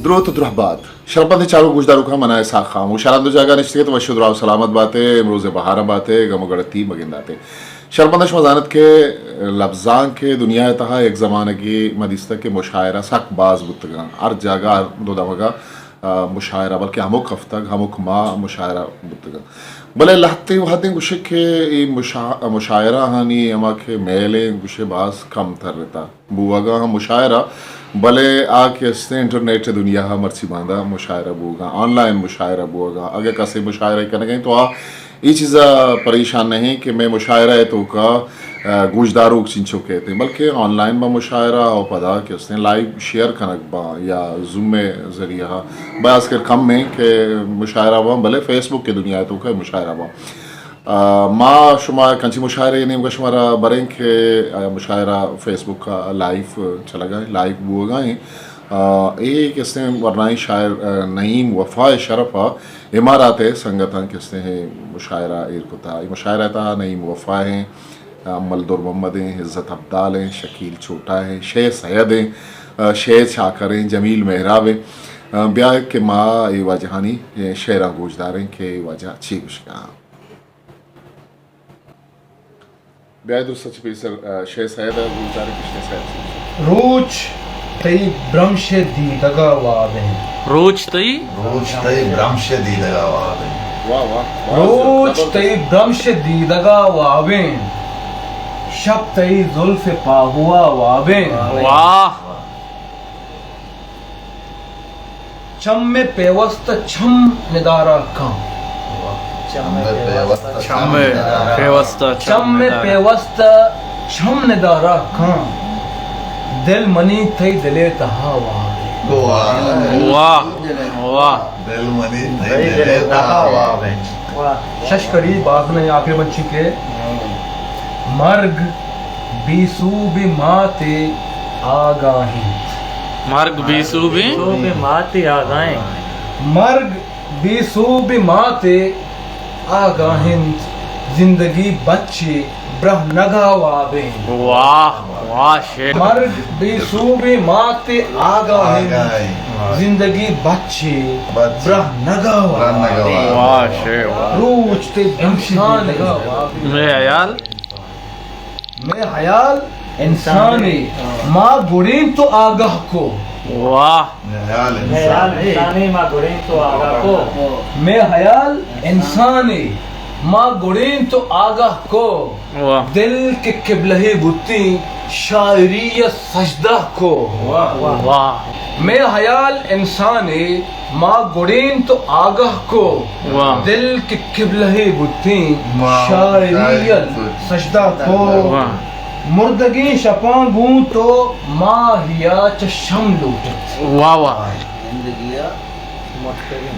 دروت و درہبات۔ شرپمندیں چاروک گوشداروکاں، من آں اسحاق خاموش۔ شران دو جاگہ نشتگ ات، وش و دراہ و سلامت بات ئے، امروز بہار بات ئے، گم و گڑتی مگندات ئے۔ شرپمند، شما زانت کہ لبزانک ءِ دنیا ءِ تہا یک زمانگے ما دیستگ کہ مشاعرہ سک باز بوتگاں۔ ہر جاگہ، ہر دو دمگا، آ، مشاعرہ، بلکہ ہمک ہفتگ، ہمک ماہ مشاعرہ بوتگاں۔ بلے لہتے وہدیں گوشے کہ اے مشا-، مشاعرہ آنی ہما کہ میل ایں گوشے باز کم ترتا۔ بوہگا ہم مشاعرہ، بلے آ کہ استیں انٹرنیٹ ءِ دنیا ءَ مرچی باندا مشاعرہ بوہگا، آن لائن مشاعرہ بوہگا۔ اگہ کسے مشاعرہ کنگا ایں تو آ اے چیزا پریشان نہ ایں کہ مئے مشاعرہ ءِ توکا، آ، گوشداروک چنچو کیت ایں، بلکہ آن لائن با مشاعرہ و پدا کہ استیں لائیو شیئر کنگ با یا زوم ءِ ذریعہ، باز کر کم ایں کہ مشاعرہ با، بلے فیس بک ءِ دنیا ءِ توکا مشاعرہ با۔ آ، ما شما کنچی مشاعرہ ءِ نیمگا شمارا بریں کہ آ مشاعرہ فیس بک ءَ لائیو چلگا ایں، لائیو بوہگا ایں۔ آ، اے کہ استیں ورنائیں شاعر، آ، نعیم وفا ءِ شرف ءَ امارات ءِ سنگتاں کہ استیں مشاعرہ ایر کتا۔ اے مشاعرہ ءِ تہا نعیم وفا ایں، آ، ملدور محمد ایں، عزت ابدال ایں، شکیل چھوٹا ایں، شے سید ایں، آ، شے چاکر ایں، جمیل مہراب ایں۔ آ، بیا کہ ما اے واجہانی، اے، شعراں گوشداریں کہ اے واجہ چی گوشگا۔ بیا درست چہ پیسر، آ، شے سید ءَ گوشداریں کہ شے سید چی گوشگا۔ روچ تئی برمش دیدگا وابیں۔ روچ تئی؟ روچ تئی برمش دیدگا وابیں۔ واہ، واہ، واہ، روچ زبردست۔ تئی برمش دیدگا وابیں۔ شپ تئی زلف پاہوا وابیں۔ واہ۔ چم ءِ پیوست چم ندارہ کن۔ چم ءِ پیوست چم ءِ ندارہ۔ پیوست چم چم ءِ ندارہ۔ پیوست چم ندارہ کن۔ دل منی تئی دل ءِ تہا وابیں۔ واہ۔ واہ۔ واہ۔ دل منی تئی دل ءِ تہا وابیں۔ واہ۔ شش کڑی باز نہ آخر بنچی کے۔ مرگ بے سوب مات آگاہیں۔ مرگ بے سوب۔ سوب مات آگاہیں۔ مرگ بے سوب مات آگاہیں۔ زندگی بچے برہ نگا وابیں۔ واہ، واہ، شعر۔ مرگ بے سوب مات آگاہیں۔ آگاہیں۔ زندگی بچے بچے برہ نگا برہ نگا وابیں۔ وابیں۔ واہ، شعر، واہ۔ روچ تئی برمش دیدگا وابیں۔ مئے حیال۔ مئے حیال انسانے، ما گڑین تو آگاہ کو۔ واہ۔ مئے حیال انسانے، ما گڑین تو آگاہ کو۔ مئے حیال انسانے، ما گڑین تو آگاہ کو۔ واہ۔ دل کہ قبلہ بوتیں، شاعری ءَ سجدہ کو۔ واہ۔ واہ۔ مئے حیال انسانے، ما گڑین تو آگاہ کو۔ واہ۔ دل کہ قبلہ بوتیں، ما شاعری ءَ سجدہ کو۔ واہ۔ مردگیں شپاں گوں تو ماہیا چہ شم لوٹت۔ واہ، واہ۔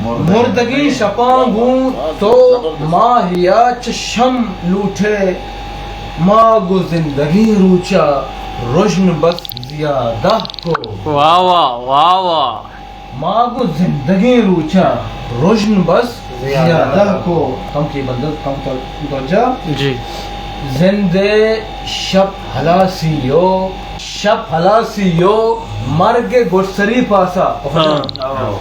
مردگیں شپاں گوں تو ماہیا چہ شم لوٹے، ما گوں زندگیں روچا رژن بس زیادہ کو۔ واہ، واہ، واہ، واہ۔ ما گوں زندگیں روچا رژن بس زیادہ کو۔ کم کی بندت، کم تو درجہ۔ جی۔ زندے شپ ہلاسی یو، شپ ہلاسی یو، مرگ گڈسری پاسا۔ ہاں۔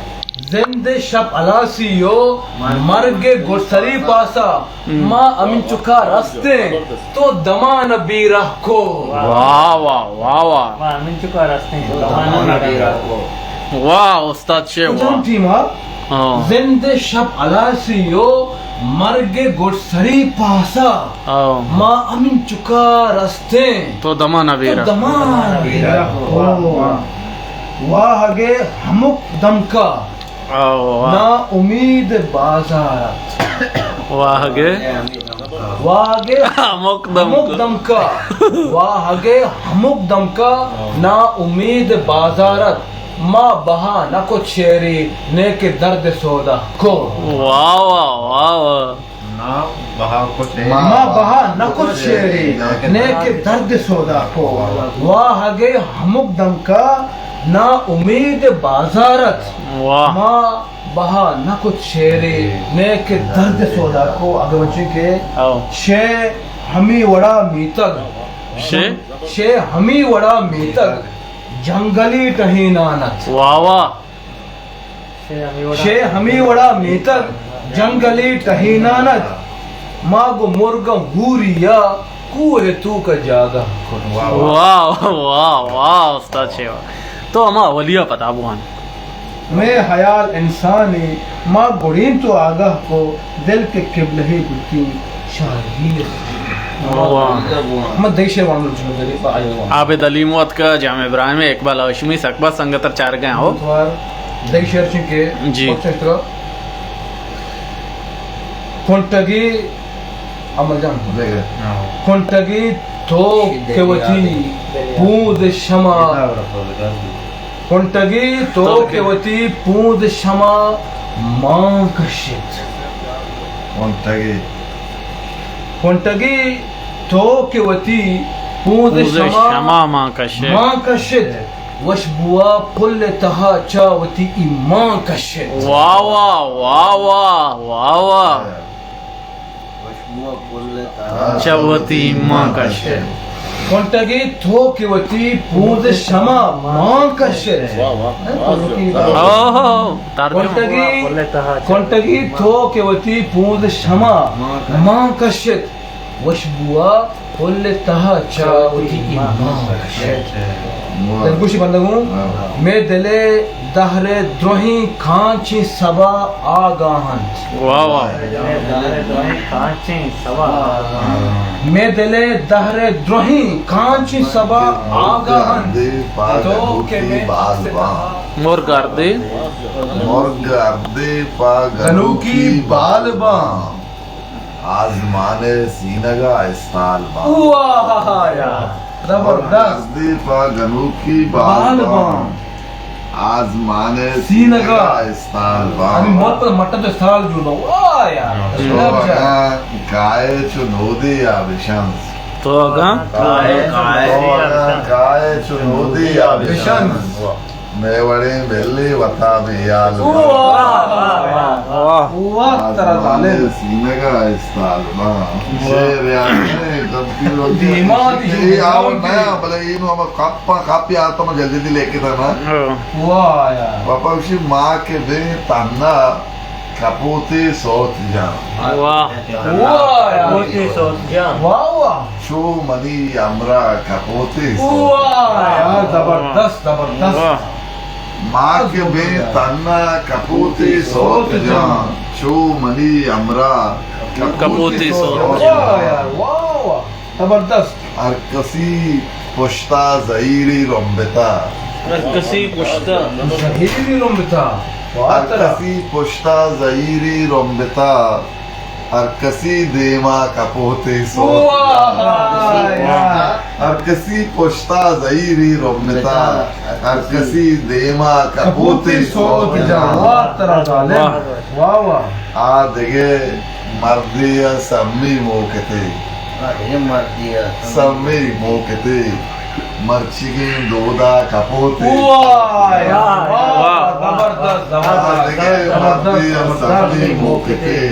زند شپ ہلاسی یو، مرگ گڈسری پاسا، ما ہمینچکا رستیں، تو دمان بیرہ کو۔ واہ، واہ، واہ، واہ۔ ما ہمینچکا رستیں، تو دمان بیرہ کو۔ واہ، استاد شے، کجام واہ۔ ٹیم ءَ؟ ہاں۔ زند شپ ہلاسی یو، مرگ گڈسری پاسا۔ او۔ ما ہمینچکا رستیں۔ تو دمان بیرہ۔ تو دمان بیرہ۔ واہ، واہ۔ واہگے ہمک دمکا۔ او، واہ۔ نا امید بازار ات۔ واہگے۔ واہگے ہمک دمکا۔ ہمک دمکا۔ واہگے ہمک دمکا۔ نا امید بازار ات۔ ما بہا نہ کت شعرے، نے کہ درد سودا کو۔ واہ، واہ، واہ، واہ۔ ما بہا نہ کت شعرے، نے کہ درد سودا کو۔ واہگے ہمک دمکا نا امید بازار ات۔ واہ۔ ما بہا نہ کت شعرے، نے کہ درد سودا کو۔ اگہ بچے کہ او۔ شے ہمی وڑا میتگ۔ شے؟ شے ہمی وڑا میتگ۔ جنگلی ٹہینان ات۔ واہ واہ۔ شے ہمے وڑا میتگ جنگلی ٹہینان ات۔ ما گوں مرگ ءُ ہوری ءَ کوہ ءِ توک ءَ جاگہ کت۔ واہ واہ واہ استاد شیوا۔ تو ہما اولی ءَ پدا بوان۔ مئے حیال انسانے، ما گڑین تو آگاہ کو، دل کہ قبلہ ءِ بلکیں شاہی است۔ واہ۔ ما دئی شعر وانوں چنو دلی با آئی وان۔ عابد حلیم وت کا جام ابراہیم، اقبال ہاشمی، سکبا سنگتر چارگاں ہو۔ توار دئی شعر چنکہ جی۔ وقت اشترا۔ کنٹگی عمر جان۔ دیکھ۔ کنٹگی تو کہ وتی پوند شما کنٹگی تو کہ وتی پوند شما مان کشت۔ کنٹگی۔ کنٹگی تو کہ وتی پوند پوند شما شما مان کشت۔ مان کشت۔ وشبوا پل تہا چا وتی ایمان کشت۔ واہ واہ، واہ واہ، واہ واہ۔ چہ وتی ایمان کشت۔ کنٹگی تو کہ وتی پوند شما مان کشت۔ واہ واہ۔ ہو، ہو، ترجمہ۔ کنٹگی، کنٹگی تو کہ وتی پوند شما مان کشت۔ وشبوا پل تہا چا وتی ایمان کشت۔ دلگوشی بندگوں، مئے دل ءِ دہر ءِ درہیں کانچیں سبا آگاہ انت۔ واہ واہ۔ مئے دل ءِ دہر ءِ درہیں کانچیں سبا آگاہ انت۔ مئے دل ءِ دہر ءِ درہیں کانچیں سبا آگاہ انت۔ تو کہ مئے دست ءِ تہا مرگ اردے۔ مرگ اردے پہ گنوکی بال باں۔ آزمان ءِ سینگ ءَ استال باں۔ واہ یار، زبردست۔ مرگ اردے پہ گنوکی بال باں۔ آزمان ءِ سینگ ءَ استال باں۔ ہمے موت پر مٹا تو استال جو دو۔ واہ یار۔ تو اگاں کائے چو نودے یا بشنز۔ تو اگاں کائے، تو اگاں کائے چو نودے یا بشنز۔ مئے وڑیں بلے وتا بے حال۔ واہ، واہ، واہ۔ واہ، ترا آزمان ظالم۔ سینگ ءَ استال باں۔ شعر یار، اے گپی رو دیما دی اے آور نیا، بلے اینو ہم کپا کپی آتا، ما جلدی جلدی لیکتا نا۔ واہ یار۔ پاپا گوشی ما کہ بے تہنا کپوتے سوت جان۔ واہ۔ واہ یار۔ کپوتے سوت جان۔ واہ واہ۔ چو منی ہمراہ کپوتے سوت۔ واہ یار، زبردست، زبردست۔ واہ۔ ما کہ بے تہنا کپوتے سوت جان، چو منی ہمراہ کپوتے سوت جان۔ واہ یار، واہ واہ۔ زبردست۔ ہر کسی پشتا زہیری رمبتا۔ ہر کسی پشتا۔ زہیری رمبتا۔ واہ ہر ترا۔ کسی پشتا زہیری رمبتا۔ ہر کسی دیما کپوتے سوت۔ واہ یار۔ ہر کسی پشتا زہیری رمبتا۔ ہر کسی دیما کپوتے کپوتے سوت سوت جان۔ جان۔ واہ ترا ظالم۔ واہ۔ واہ واہ۔ آ دگہ مردے ءَ سمی موکتے۔ آ دگہ مردے ءَ سمی۔ سمی موکتے۔ مرچیگیں دودا کپوتے۔ واہ، واہ، واہ۔ زبردست، آ زبردست، دگہ زبردست، مردے ءَ زبردست۔ سمی موکتے۔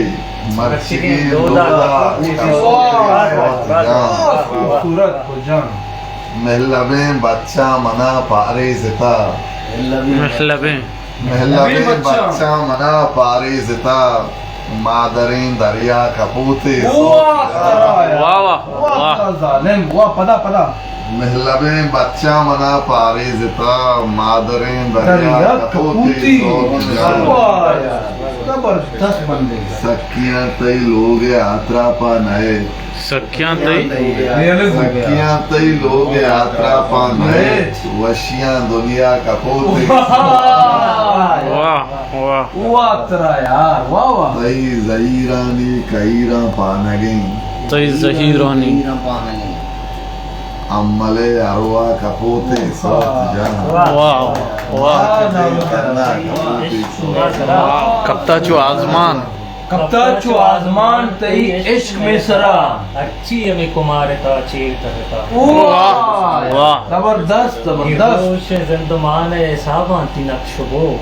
مرچیگیں دودا کپوتے۔ واہ، واہ، واہ، خوبصورت گل جان۔ مہلبیں بچاں منا پاریزتا۔ مہلبیں۔ مہلبیں بچاں منا پاریزتا، مادریں دریا کپوتے سوت۔ واہ، واہ، واہ۔ واہ، ظالم، واہ، پدا، پدا۔ مہلبیں بچاں منا پاریزتا، مادریں دریا دریا کپوتے کپوتی۔ سوت۔ واہ، زبردست بندے۔ سکیاں تئی لوگ ءِ آتراپا نئے۔ سکیاں تئی۔ سکیاں تئی لوگ ءِ آتراپا نئے، وشیاں دنیا کپوتے۔ واہ، واہ۔ واہ ترا یار، واہ، واہ۔ تئی زہیرانی کہیراں پانگیں۔ تئی زہیرانی۔ امل ءِ ارواہ کپوتے سوت جان۔ واہ، واہ۔ کپتا چو آزمان۔ کپتا چو آزمان تئی عشق مئے سرا۔ ہرچی ہمے کمار ءِ تہا چیر ترتا۔ واہ، واہ۔ زبردست، زبردست۔ اے ہوش ءِ زندمان ءِ حساباں تئی نقش و بو۔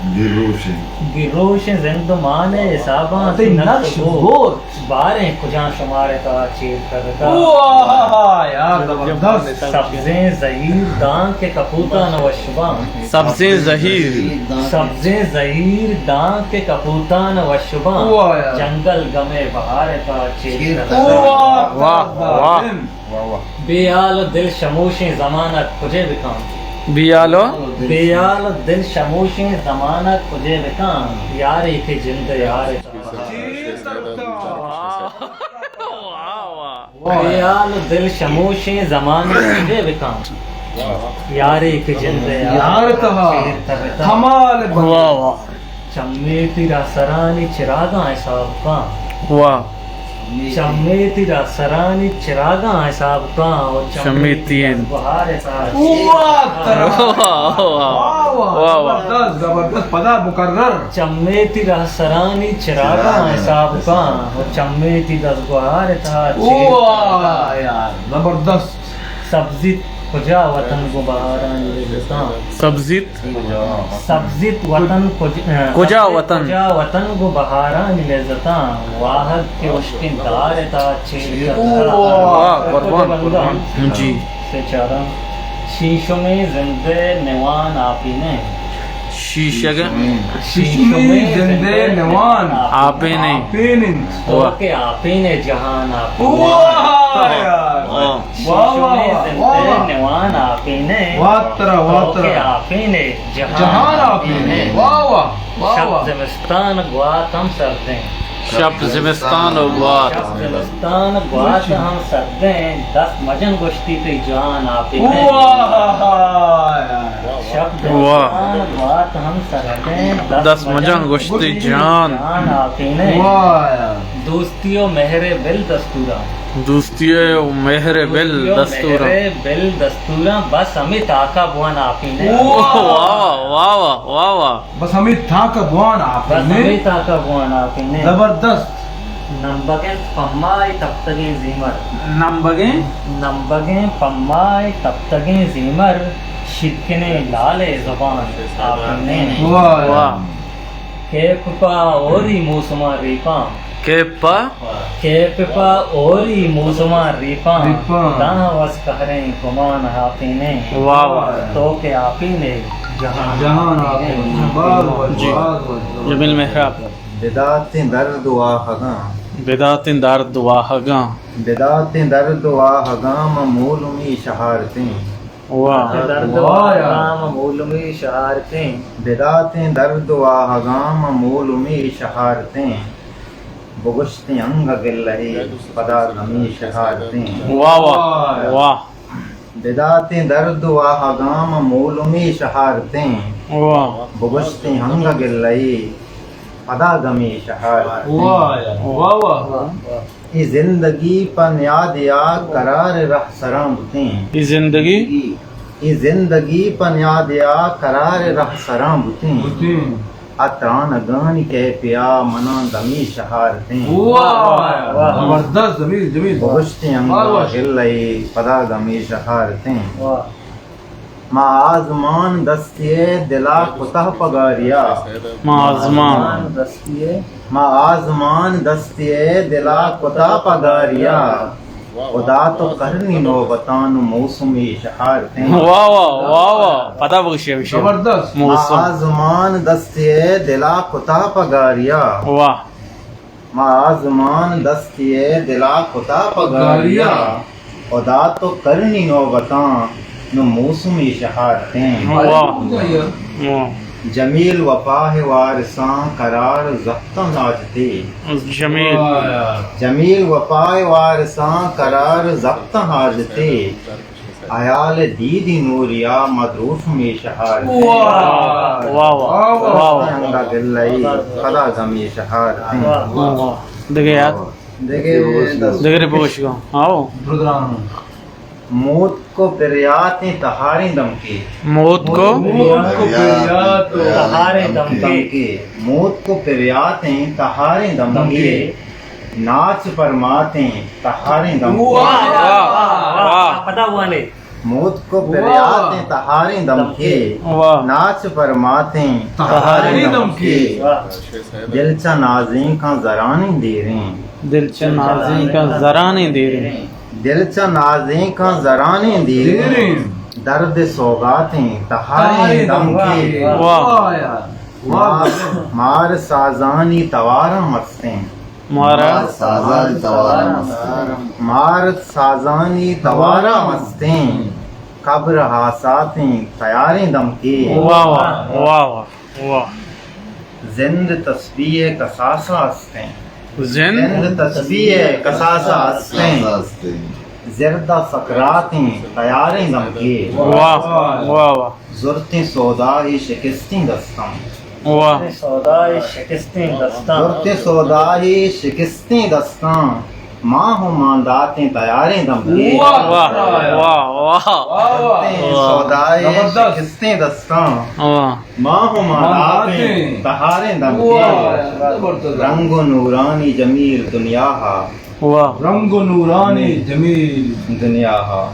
گروشیں۔ گروشیں زندمان ءِ حساباں تئی نقش بوت۔ باریں کجام شمار ءِ تہا چیر کرتہ۔ واہ، یار، زبردست۔ سبزیں زہیر داں کہ کپوتاں نہ وش باں۔ سبزیں زہیر۔ سبزیں زہیر داں کہ کپوتاں نہ وش باں۔ واہ، یار۔ جنگل گم ءِ بہار ءِ تہا چیر کرتہ۔ واہ، واہ۔ واہ، واہ۔ بے حال ءُ دل شموشیں زمانگ کجے بکاں؟ بے حال ءُ؟ بے حال ءُ دل شموشیں زمانگ کجے بکاں؟ یارے کہ جند ءِ یار ءِ تہا۔ واہ، واہ۔ بے حال ءُ دل شموشیں زمانگ کجے بکاں؟ یارے کہ جند ءِ یار ءِ تہا۔ کمال۔ واہ، واہ۔ چمیتی رہسرانی چراگاں حساب کاں۔ واہ۔ چمیتی رہسرانی چراگاں حساب کاں ءُ چمیتی چمیتی انت۔ بہار ءِ تہا۔ واہ، ترا۔ واہ، واہ۔ واہ، واہ۔ واہ، واہ۔ زبردست، زبردست، پدا مکرر۔ چمیتی رہسرانی چراگاں چراگاں۔ حساب کاں ءُ چمیتی دزگوہار ءِ تہا۔ واہ، یار، زبردست۔ سبزیت کجا وطن گوں بہارانی لذتاں۔ سبزیت۔ سبزیت وطن کج-، کجا سبزیت وطن؟ کجا وطن گوں بہارانی لذتاں۔ واہگ کہ ہشکیں دار ءِ تہا چیر کرتہ۔ واہ، قربان، بندہ۔ قربان۔ جی۔ سے چاراں۔ شیشمیں زند ءِ نوان آپینے۔ شیشگ۔ شیشمیں زند ءِ نوان۔ آپین انت۔ آپین انت۔ تو واہ۔ کہ آپین ءِ جہان آپین۔ واہ یار۔ واہ۔ واہ، واہ، شیشمیں زند ءِ واہ، واہ۔ نوان آپین انت۔ واہ ترا، واہ تو کہ ترا۔ آپین ءِ جہان جہان آپین آپین انت۔ انت۔ واہ، واہ، واہ، شپ واہ۔ زمستان گوات ہم سردیں۔ شپ زمستان ءُ گوات۔ شپ زمستان گوات ہم سردیں، دست مجن گوشتی تئی جان آپینے۔ واہ یار۔ شپ واہ۔ زمستان گوات ہم سردیں، دست دست مجن مجن گوشتی گوشتی جان۔ جان آپینے۔ واہ یار۔ دوستی ءُ مہر ءِ بل دستوراں۔ دوستی ءُ مہر ءِ بل دوستی ءُ دستوراں۔ مہر ءِ بل دستوراں، بس ہمے تاکا بوان آپینے۔ واہ، واہ، واہ، واہ، واہ۔ بس ہمے تاک ءَ بوان آپینے۔ بس ہمے تاک ءَ بوان آپینے۔ زبردست۔ نمبگیں پمائی تپتگیں زیمر۔ نمبگیں؟ نمبگیں پمائی تپتگیں زیمر، شیرکنیں لال ءِ زبان آپینے۔ واہ۔ واہ۔ کیپ پہ ہوری موسماں ریپاں۔ کیپ پہ؟ کیپ پہ ہوری موسماں ریپاں۔ ریپاں۔ داں وس قہریں گمان آپینے۔ واہ، واہ۔ تو کہ آپینے جہان۔ جہان آپینے۔ باز واہ، جی۔ باز واہ۔ جمیل محراب۔ بداتیں درد ءُ آہگاں۔ بداتیں درد ءُ آہگاں۔ بداتیں درد ءُ آہگاں، من مولمی شہارتیں۔ واہ۔ بداتیں درد ءُ واہ یار۔ آہگاں، من مولمی شہارتیں۔ بداتیں درد ءُ آہگاں، من مولمی شہارتیں۔ بگوشتیں انگہ گلہے، پدا گمی شہارتیں۔ واہ، واہ، واہ۔ بداتیں درد ءُ آہگاں، من مولمی شہارتیں۔ واہ۔ بگوشتیں انگہ گلہے، پدا گمی شہارتیں۔ واہ، واہ، واہ۔ اے زندگی پہ نیادے ءَ قرار رہسراں بوتیں۔ اے زندگی؟ اے زندگی پہ نیادے ءَ قرار رہسراں بوتیں۔ بوتیں۔ ءُ ترانگانی کیپے ءَ مناں دمی شہارتیں۔ واہ، واہ، واہ۔ زبردست، جمیل، جمیل۔ بگوشتیں انگہ واہ، واہ۔ گلہے، پدا گمی شہارتیں۔ واہ۔ ما آزمان دستی ءِ دل ءَ کتہ پگاریا۔ ما آزمان۔ آزمان دستی ءِ۔ ما آزمان دستی ءِ دل ءَ کتہ پگاریا۔ خدا تو کرنی نوبتاں ءُ موسمی شہارتیں۔ واہ، واہ، واہ، واہ۔ پدا بگشے، بگشے۔ زبردست۔ موسم۔ ما آزمان دستی ءِ دل ءَ کتہ پگاریا۔ واہ۔ ما آزمان دستی ءِ دل ءَ کتہ پگاریا۔ خدا تو کرنی نوبتاں ءُ موسمی شہارتیں۔ واہ۔ واہ۔ جمیل وپا ءِ وارثاں قرار زپتاں حاجتے۔ جمیل۔ جمیل وپا ءِ وارثاں قرار زپتاں حاجتے۔ حیال دیدی نوریا مدروشمی شہارتیں۔ واہ، واہ، واہ، واہ۔ انگہ گلہے، پدا گمی شہارتیں۔ واہ، واہ۔ دگہ یار۔ دگہ دست۔ دگہ بگوش گا۔ آؤ۔ پروگرام۔ موتک ءُ پریاتیں تہاریں دمکے۔ موتک ءُ؟ موتک ءُ پریات۔ تہاریں دمکے۔ موتک ءُ پریاتیں تہاریں دمکے۔ دمکے۔ ناچ پرماتیں تہاریں دمکے۔ واہ، واہ، واہ۔ پدا وانے۔ موتک ءُ پریاتیں تہاریں دمکے۔ واہ۔ ناچ پرماتیں تہاریں دمکے۔ دل چہ نازینکاں زرانیں دیریں۔ دل چہ نازینکاں زرانیں دیریں۔ دل چہ نازینکاں زرانیں دیریں۔ درد سوگاتیں تہاریں دمکے۔ واہ۔ مار، مار سازانی تواراں مستیں۔ مارا۔ مار سازانی تواراں مستیں۔ مار سازانی تواراں مستیں۔ قبر ہاساتیں تیاریں دمکے۔ واہ واہ، واہ واہ، واہ۔ زند تسبیح ءِ کساسا استیں۔ زند؟ زند تسبیح ءِ کساسا استیں۔ زرد ءَ سکراتیں تیاریں دمکے۔ واہ، واہ واہ۔ زرتیں سودائے شکستیں دستاں۔ واہ۔ زرتیں سودائے شکستیں دستاں۔ زرتیں سودائے شکستیں دستاں۔ ماہ ءُ مانداتیں تیاریں دمکے۔ واہ، واہ، واہ، واہ۔ زرتیں سودائے شکستیں دستاں۔ واہ۔ ماہ ءُ مانداتیں تہاریں دمکے۔ واہ، زبردست۔ رنگ ءُ نورانی جمیل دنیا ءَ۔ واہ۔ رنگ ءُ نورانی جمیل دنیا ءَ۔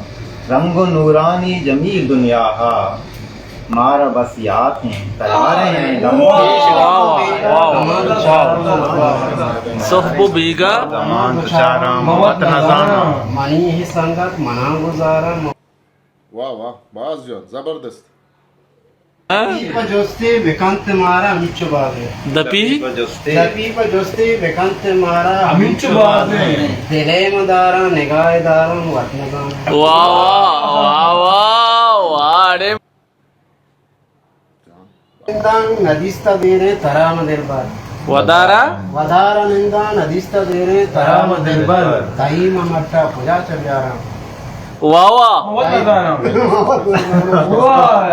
رنگ ءُ نورانی جمیل دنیا ءَ۔ مارا بس یاتیں تیاریں دمکے۔ واہ، واہ، واہ، واہ۔ صحب ءُ بیگاہ۔ زمان تو چاراں، وت نزاناں۔ منی ہی سنگت منا گزاراں۔ واہ، واہ، باز جوان، زبردست۔ دپی پہ جستے بکنت مارا ہمینچو بازیں۔ دپی؟ دپی پہ جستے بکنت مارا ہمینچو بازیں۔ دلے من داراں، نگاہ داراں، وت نزاناں۔ واہ، واہ، واہ، واہ، واہ، اڑے۔ ننداں ندیستہ دیریں ترا من دلبر۔ ودارا؟ ودارا ننداں ندیستہ دیریں ترا من دلبر۔ تئی من مٹا کجا چہ بیاراں؟ واہ واہ۔ واہ۔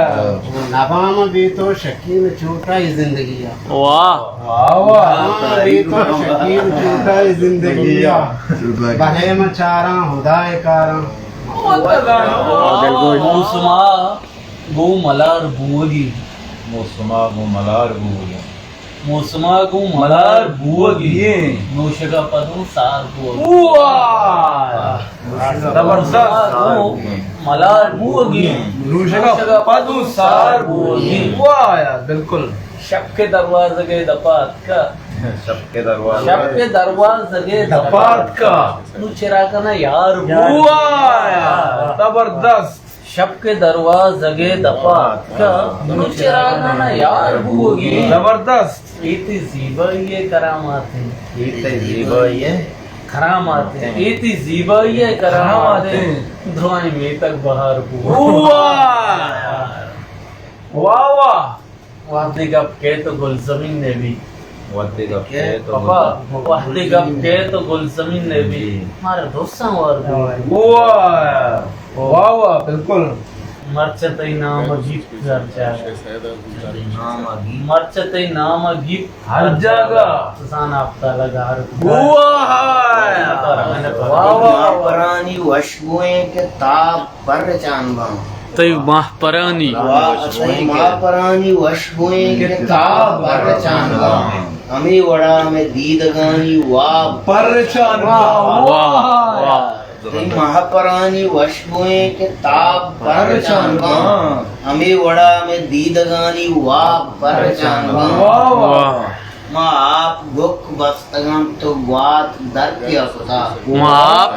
نباں من بے تو شکیل چوٹا اے زندگی ءَ۔ واہ۔ واہ واہ۔ نباں من بے تو شکیل چوٹا اے زندگی ءَ۔ بلے من چاراں ہدا ءِ کاراں۔ واہ، دلگوش۔ موسما گوں ملار بوگی۔ موسما گوں ملار بوگی۔ موسما گوں ملار بوگی۔ نوشگا پدوں سار بوگی۔ واہ! زبردست۔ موسما گوں ملار بوگی۔ نوشگا پدوں سار بوگی۔ واہ یار، بالکل۔ شپ کے دروازگے دپا اتکا۔ شپ کے دروازگے۔ شپ کے دروازگے دپا اتکا۔ نو چرا کنا یار بوگی۔ واہ یار، زبردست۔ شپ کے دروازگے دپا اتکا، نو چراگانا یار بوگی۔ زبردست۔ اے تئی زیبائی ءِ کرامات اِنت۔ اے تئی زیبائی ءِ کرامات اِنت۔ اے تئی زیبائی ءِ کرامات اِنت۔ درائیں میتگ بہار بوگی۔ واہ۔ واہ واہ۔ وہدے گپ کئیت ءُ گلزمین نہ بیت۔ وہدے گپ کئیت ءُ پپا، گلزمین۔ وہدے گپ کئیت ءُ گلزمین نہ بیت۔ جی۔ مارا دوستاں وار بوت۔ واہ، واہ، واہ، بالکل۔ مرچی تئی نام ءَ گیپت ہر جاگہ۔ مرچی تئی نام ءَ گیپت ہر جاگہ۔ زان آپ تالا گار۔ واہ۔ واہ، واہ، واہ۔ پرانی وشبوئیں کہ تاب پرچان باں۔ تئی ماہ پرانی۔ واہ، تئی ماہ پرانی وشبوئیں کہ تاب پرچان باں۔ ہمے وڑا ہمے دیدگانی واب پرچان باں۔ واہ، واہ۔ تئی ماہ پرانی وشبوئیں کہ تاب پرچان باں۔ ہمے وڑا ہمے دیدگانی واب پرچان باں۔ واہ، واہ۔ ما آپ گک بستگاں تو گوات در پیا کتا۔ ما آپ۔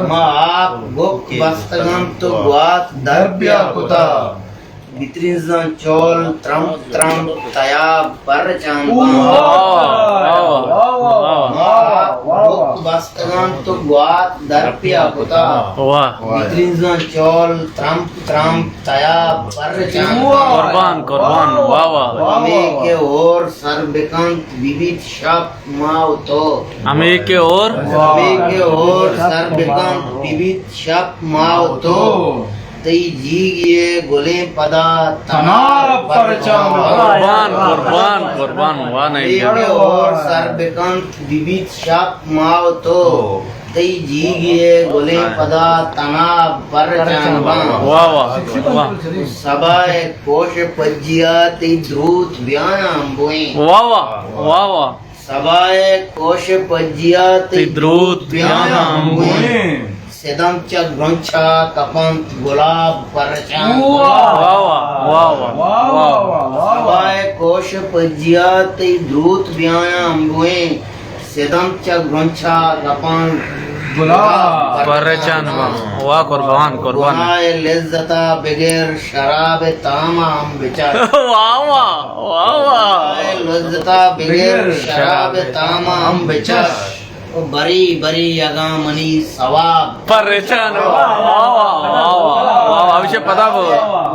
ما آپ گک بستگاں تو گوات در پیا کتا۔ بترینزاں چول ترمپ ترمپ تیاب پر چان باں۔ واہ، واہ، واہ، واہ۔ ما آپ گک بستگاں تو گوات در پیا کتا۔ واہ۔ بترینزاں چول ترمپ ترمپ تیاب پر چان باں۔ قربان، قربان، واہ، واہ، واہ۔ ہمے کہ ہور سر بکنت ببیت شپ ما و تو۔ ہمے کہ ہور۔ ہمے کہ ہور سر بکنت ببیت شپ ما و تو۔ تئی جیگی ءِ گلیں پدا تنا پر چان باں۔ قربان، قربان، قربان، واہ نہیں۔ ہمے کہ ہور سر بکنت ببیت شپ ما و تو۔ تئی جیگی ءِ گلیں پدا تنا پر چان باں۔ واہ، واہ، واہ۔ سبا ءِ کوش پجیا تئی دروت بیاں امبوئیں۔ واہ، واہ، واہ، واہ۔ سبا ءِ کوش پجیا تئی تئی دروت دروت بیاں بیاں امبوئیں۔ امبوئیں۔ سدنت چہ گرنچا کپنت گلاب پرچان۔ واہ، واہ، واہ، واہ، واہ، واہ۔ سبائے کوش پجیا تئی دروت بیایاں امبوئیں۔ سدنت چہ گرنچا کپنت گلاب پرچان۔ واہ، قربان، قربان۔ گناہ لذتا بگر شراب تاما ہم بچش۔ واہ، واہ، واہ، واہ۔ گناہ لذتا بگر شراب تاما ہم بچش۔ و بری بری اگاں منی ثواب پرچان۔ واہ، واہ، واہ، واہ، واہ، واہ، ہمیشہ پدا بو۔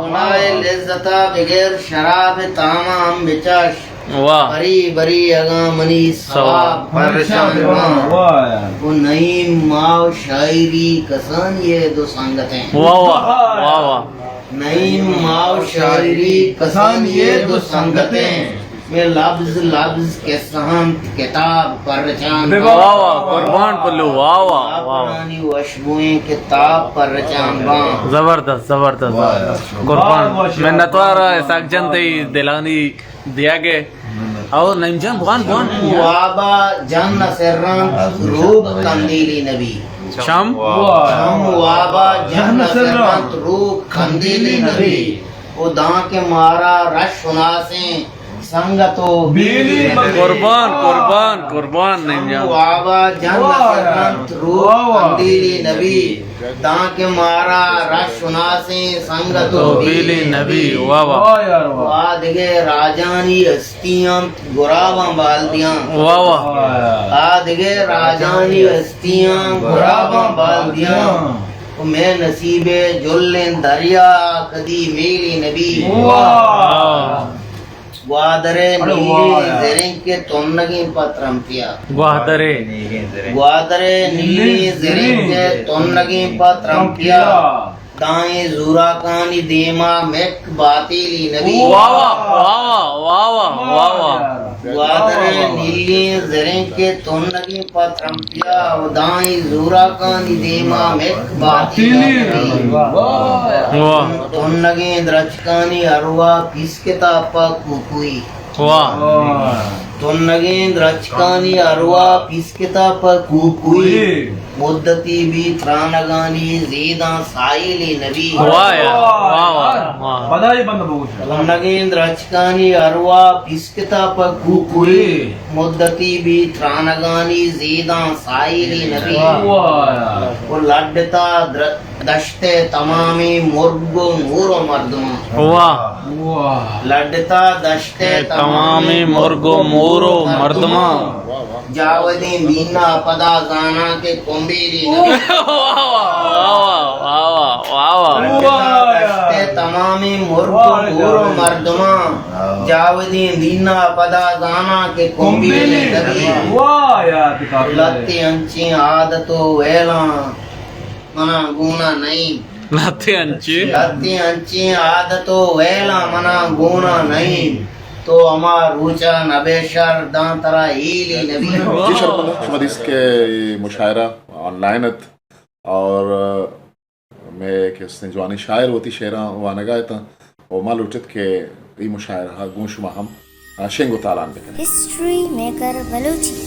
گناہ لذتا بگر شراب تاما ہم بچش۔ واہ۔ بری بری اگاں منی ثواب پرچان باں۔ واہ۔ و نعیم ما و شاعری کسانی ء دو سنگتیں۔ واہ، واہ، واہ، واہ۔ نعیم ما و شاعری کسانی ء دو سنگتیں۔ میں لبز لبز قصہ انت کتاب پرچان۔ واہ واہ، قربان پلو، واہ واہ، واہ واہ۔ زعفرانی وشبوئیں کتاب پرچان باں۔ زبردست، زبردست، واہ، زبردست۔ قربان، واہ، واہ، منتوار اسحاق جان تئی دلانی دیگ ء۔ او نعیم جان، بوان، بوان۔ وابا جن سرنت روپ قندیلی نبی۔ چم؟ چم وابا جن سرنت روپ قندیلی نبی۔ و داں کہ مارا رش شناسیں سنگت و بیلی نبی۔ قربان، قربان، قربان نعیم جان۔ چم وابا جن سرنت روپ قندیلی نبی۔ داں کہ مارا رش شناسیں سنگت و بیلی نبی۔ واہ واہ۔ واہ یار واہ۔ آ دگہ راجانی ہستی انت گراباں بال دیاں۔ واہ واہ۔ آ دگہ راجانی ہستیاں گراباں بال دیاں۔ و مئے نصیب ء جلیں دریا کدی میلی نبی۔ واہ۔ گوادر ء نیلیں زرنگ ء تنگیں پہ ترمپیا۔ گوادر ء۔ گوادر ء نیلیں زرنگ ء تنگیں پہ ترمپیا۔ دائیں زوراکانی دیما مک باتیلی نبی۔ واہ واہ، واہ واہ، واہ واہ، واہ واہ۔ گوادر ء نیلیں زرنگ ء تنگیں پہ ترمپیا۔ و دائیں زوراکانی دیما مک باتیلی نبی۔ واہ۔ تنگیں درچکانی ارواہ پیسکتا پہ کوکوئی۔ واہ۔ تنگیں درچکانی ارواہ پیسکتا پہ کوکوئی۔ مدتی بی ترانگانی زیداں ساحلی نبی۔ واہ یار، واہ واہ، واہ۔ پدا یہ بند بگوش۔ تنگیں درچکانی ارواہ پیسکتا پہ کوکوئی۔ مدتی بی ترانگانی زیداں ساحلی نبی۔ واہ یار۔ و لڈتا در دشت ء تمامیں مرگ و مور و مردماں۔ واہ۔ لڈتا دشت ء تمامیں مرگ و مور و مردماں۔ جاودیں دینا پدا زاناں کہ کمبیلی نبی۔ واہ واہ، واہ واہ، واہ واہ۔ لڈتا دشت ء تمامیں مرگ و مور و مردماں۔ جاودیں دینا پدا زاناں کہ کمبیلی نبی۔ واہ یار، لتے انچیں عادت و ویلاں منا گونا نئیں۔ لہتیں انچیں۔ لہتیں انچیں عادت و ویلاں منا گونا نئیں۔ تو ہما روچا نبے شر داں ترا ہیلی نبی۔ جی شرمندہ، شما دیست کہ یہ مشاعرہ آن لائن ات اور، آ، میں کہ استیں جوانیں شاعر وتی شعراں وانگا اتاں اور ما لوٹت کہ یہ مشاعرہ گوں شما ہم، آ، شنگ و تالان بکن۔ ہسٹری میکر بلوچی۔